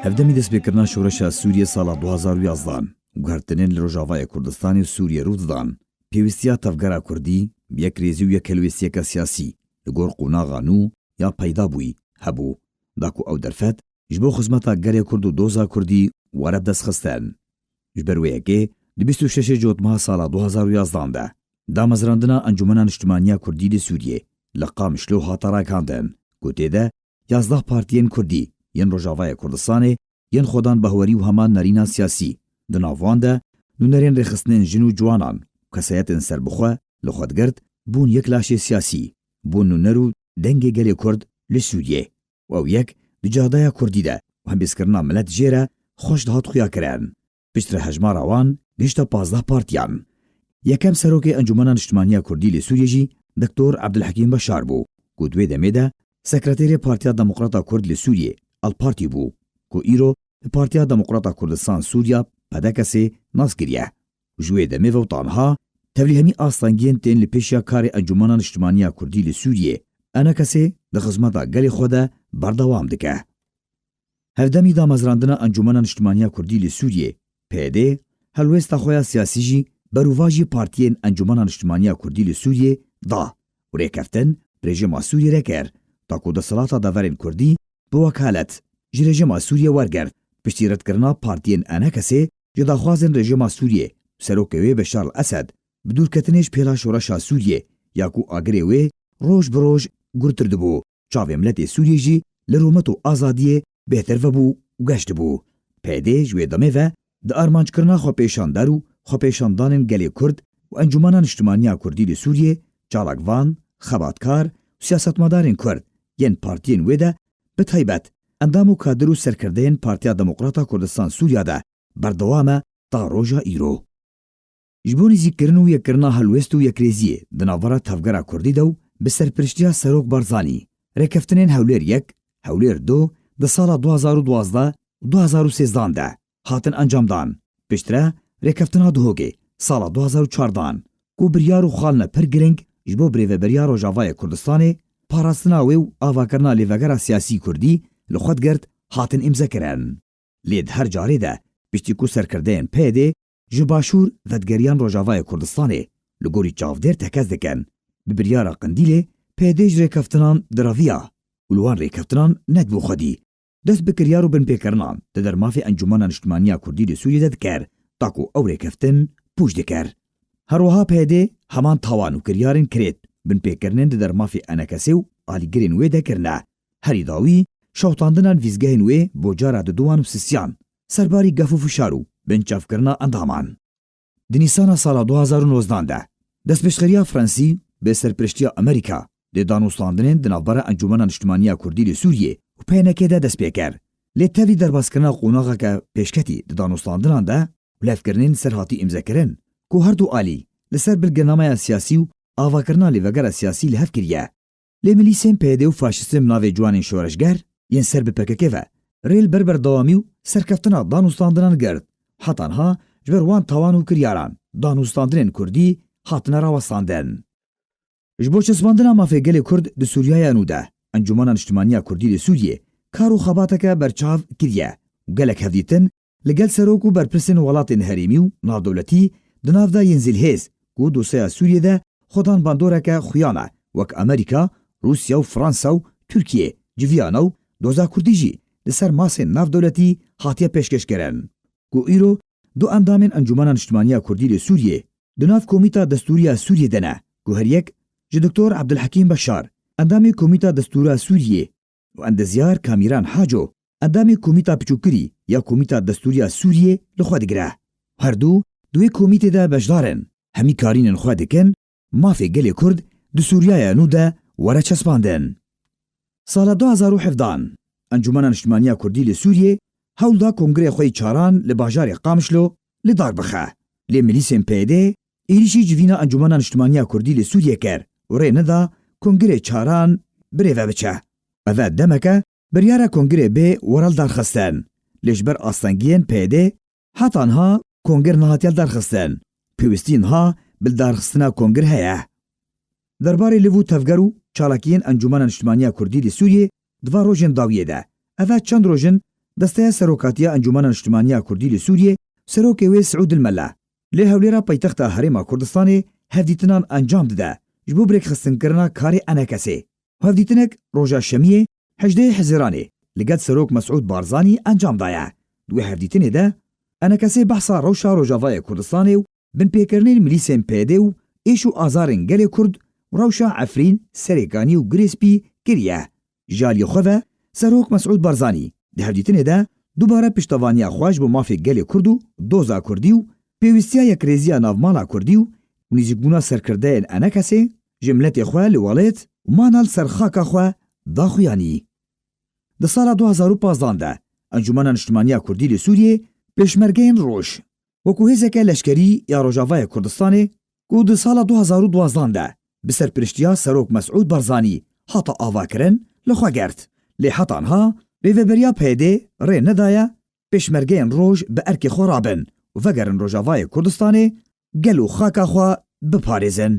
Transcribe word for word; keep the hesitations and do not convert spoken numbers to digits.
Hevdemî destpêkirina şoreşa Sûriyê sala du hazar û yazdan û guhertinên li Rojavayê Kurdistanê û Sûriyê rû didan, pêwîstiya tevgera Kurdî bi yek rêzî û yek helwêstiyeke siyasî li gor qonaxa nû ya peyda bûyî hebû, da ku ew derfet ji bo xizmeta gelê Kurd û doza Kurdî were destxistin. Ji ber wê yekê di bîst û şeşê Cotmeha sala du hazar û yazdan de damezrandina Encûmena Niştimaniya Kurdî li Sûriyê li Qamişlo hate ragihandin, ku tê de yazdeh partiyên Kurdî yên Rojavayê Kurdistanê yên xwedan behwerî û heman nerîna siyasî, di nav wan de nûnerên rêxistinên jin û ciwanan û kesayetên serbixwe li xwe digirt, bûn yek laşê siyasî, bûn nûner û dengê gelê Kurd li Sûriyê. Û ew yek di cadaya Kurdî de û hembîzkirina milet jê re xweş dihat xuyakirin. Piştre hejmara wan gihişte pazdeh partiyan. Yekem serokê Encûmena Niştimaniya Kurdî li Sûriyê jî Doktor Ebdulhekîm Beşar bû, ku di wê demê de sekreterê Partiya Demokrata Kurd li Sûriyê, Al Partî bû, ku îro bi Partiya Demokrata Kurdistan Sûriya, P D K S'ê, nas kiriye. Ji wê demê ve û ta niha tevlî hemî astengiyên tên li pêşiya karê Encûmena Niştimaniya Kurdî li Sûriyê, E N K S'ê, di xizmeta gelê xwe de berdewam dike. Hevdemî damezrandina Encûmena Niştimaniya Kurdî li Sûriyê, P Y D, helwêsta xwe ya siyasî jî berovajî partiyên Encûmena Niştimaniya Kurdî li Sûriyê da û rêkeftin bi rejîma Sûriyê re kir, ta ku desthilata deverên Kurdî bi wekalet ji rejîma Sûriyê wergirt. Piştî redkirina partiyên E N K S'ê ji daxwazên rejîma Sûriyê û serokê wê Beşar el Esed, bi dûrketinê ji pêla şoreşa Sûriyê ya ku agirê wê roj bi roj gurtir dibû, çavê miletê Sûriyê jî li rûmet û azadiyê bêhtir vebû û geş dibû. P Y D ji wê demê ve di armanckirina xwepêşander û xwepêşandanên gelê Kurd û Encûmena Niştimaniya Kurdî li Sûriyê, çalakvan, xebatkar û siyasetmedarên Kurd yên partiyên wê de, bi taybet endam û kadir û serkirdeyên Partiya Demokrata Kurdistan Sûriya de berdewam e ta roja îro. Ji bo nêzîkkirin û yekkirina helwêst û yekrêziyê di navbera tevgera Kurdî de û bi serpiriştiya Serok Barzanî, rêkeftinên Hewlêr yek, Hewlêr du di sala du hazar û duwazdeh û du hazar û sêzdan de hatin encamdan. Piştre rêkeftina Duhokê sala du hazar û çardan, ku biryar û xaline pir giring ji bo birêveberiya Rojavayê Kurdistanê, parastina wê û avakirina lêvegera siyasî Kurdî li xwe digirt, hatin îmzekirin. Lê di her carê de piştî ku serkirdeyên P Y D ji Başûr vedigeriyan Rojavayê Kurdistanê li gorî çavdêr tekez dikin, bi biryara Qindîlê P Y D ji rêkeftinan diraviya û li wan rêkeftinan nedibû xwedî. Dest bi kiryar û binpêkirinan di dermafê Encûmena Niştimaniya Kurdî li Sûriyê de dikir, ta ku ew rêkeftin pûç dikir. Her wiha P Y D heman tawan û kiryarên kirêt binpêkirinên di dermafê E N K S'ê û alîgirên wê de kirine. Herî dawî şewitandina nivîsgehên wê bo cara diduwan û sisiyan, serbarî gef û fişar û binçavkirina endaman. Di Nîsana sala du hazar û nozdan de, destpêşxeriya Fransî bi serpiriştiya Amerîka dê danûstandinên di navbera Encûmena Niştimaniya Kurdî li Sûriyê û P N K de dest pê kir. Lê tevî derbaskirina qonaxeke pêşketî di danûstandinan de û levkirinên li ser hatî îmzekirin, ku her du alî li ser bilgenameya siyasî û avakirina lêvegera siyasî li hev kiriye. Lê milîsên P Y D û faşistên bi navê Ciwanên Şoreşger yên ser bi P K K ve rê li ber berdewamî û serkeftina danûstandinan girt. Heta niha ji ber wan tawan û kiryaran danûstandinên Kurdî hatine rawestandin. Ji bo çespandina mafê gelê Kurd di Sûriyaya nû de, Encûmena Niştimaniya Kurdî li Sûriyê kar û xebateke berçav kiriye û gelek hevdîtin li gel serok û berpirsên welatên herêmî û navdewletî di nav de yên zilhêz ku dosyeya Sûriyê de xwedan bandoreke xuya ne, wek Amerîka, Rûsya û Fransa û Tirkiye civiyane û doza Kurdî jî li ser masên navdewletî hatiye pêşkêşkirin. Ku îro du endamên Encûmena Niştimaniya Kurdî li Sûriyê di nav Komîta Destûrî ya Sûriyê de ne, ku her yek ji Doktor Ebdulhekîm Beşar, endamê Komîta Destûra Sûriyê, û endezyar Kamîran Haco, endamê Komîta Piçûkirî ya Komîta Destûrî ya Sûriyê, li xwe digire. Her du di wê komîtê de beşdar in, hemî karînên xwe dikin mafê gelê Kurd di Sûriyaya nû de were çespandin. Sala du hazar û hevdan, Encûmena Niştimaniya Kurdî li Sûriyê hewl da kongrê xwe yî çaran li bajarê Qamişlo li dar bixe. Lê milîsên P Y D êrîşî civîna Encûmena Niştimaniya Kurdî li Sûriyê kir û rê neda kongrê çaran birêve biçe. Eve demeke biryara kongrê bê were lidarxistin. Lê ji ber astengiyên P Y D heta niha kongir nehatiye lidarxistin. Pêwîstî niha bi lidarxistina kongir heye. Derbarê liv û tevger û çalakiyên Encûmena Niştimaniya Kurdî li Sûriyê di van rojên dawiyê de, eve çend roj in Desteya Serokatiya Encûmena Niştimaniya Kurdî li Sûriyê, serokê wê Siûd Dilmela, lê Hewlêra paytexta Herêma Kurdistanê hevdîtinan encam dide ji bo bi rêkxistinkirina karê ENKSê. Hevdîtinek roja Şemiyê hejdehê Hizîranê li gel Serok Mesûd Barzanî encam daye. Di wê hevdîtinê de ENKSê behsa rewşa Rojavayê Kurdistanê û binpêkirinên milîsên PYD û êş û azarên gelê Kurd û rewşa Efrîn, Serêkanî û Girê Spî kiriye. Ji aliyê xwe ve Serok Mesûd Barzanî di hevdîtinê de dubare piştevaniya xwe ji bo mafê gelê Kurd û doza Kurdî û pêwîstiya yekrêziya navmala Kurdî û nîzîkbûna serkirdeyên ENKSê ji miletê xwe li welêt û mana li ser xaka xwe daxuyanî. Di sala du hezar û pazdeh de Encûmena Niştimaniya Kurdî li Sûriyê Pêşmergeyên Roj, wekû hêzeke leşkerî ya Rojavayê Kurdistanê, ku di sala du hezar û duwazdeh de bi serpiriştiya Serok Mesûd Barzanî hata avakirin, li xwe girt. Lê heta niha rêveberiya PYD rê nedaye Pêşmergeyên Roj bi erkê xwe rabin û vegerin Rojavayê Kurdistanê, gel û xaka xwe biparêzin.